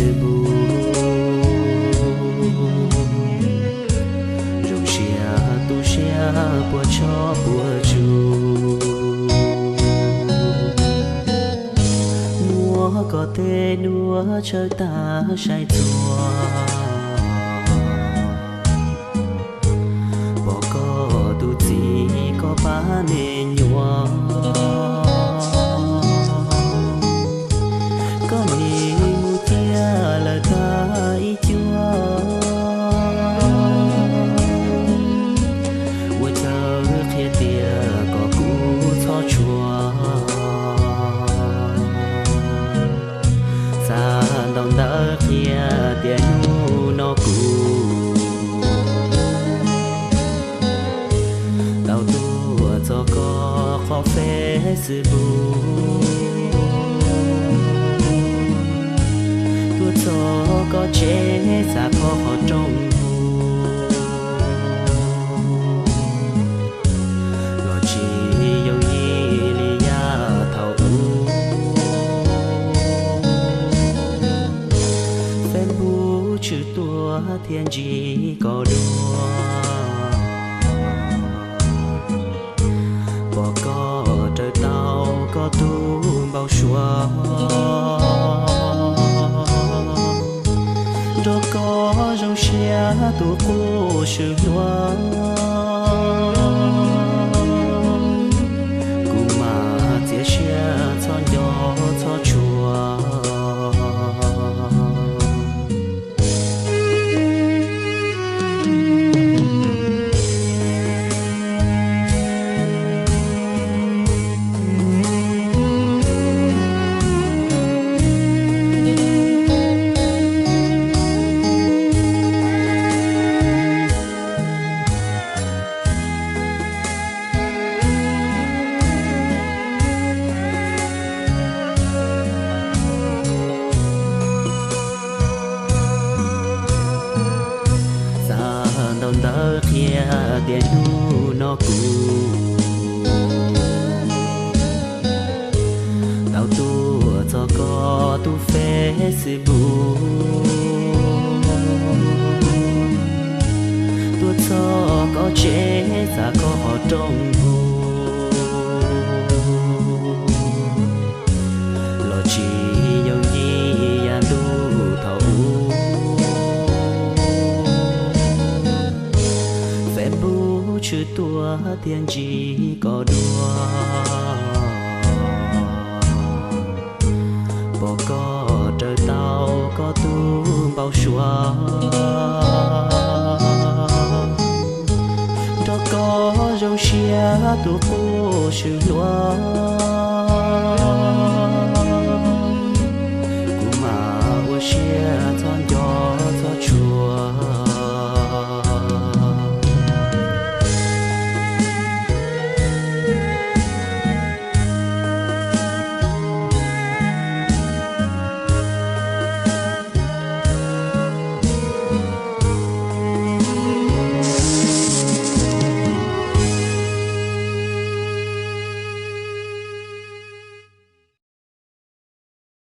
xwb npug, zoo siab tu siab puas tshoj puas tsug. Muab koj tej duab tsawv tag saib txhua, pom koj tus txiv koj pab me nyuam. Koj nim mus ciaj lawm tag ib cuab, ua cas qhia tias koj kuj txhob tshua. Xa ntau ntawv qhia tias hnub no kuv tau tuaj txog koj qhov Facebook, tuaj txog koj tsev xa koj qhov rooj hu, los tsis yooj yim li yav thaum ub. Facebook tshwm tuaj thiab ntsib koj dua, pom koj raws tau koj tus npau suav, nrog koj zoo siab tus quj swm hluas. Kuv mam txiav siab txhob nco txhob tshua. Xa ntau ntawv qhia tias hnub no kuv tau tuaj txog koj tus Facebook, tuaj txog koj tsev xa koj qhov rooj hu, los tsis yooj yim yav ntuj thaum ub. Facebook tshwm tuaj thiab ntsib koj dua, pom koj raws tau koj tus npau suav, nrog koj zoo siab tus quj swm hluas.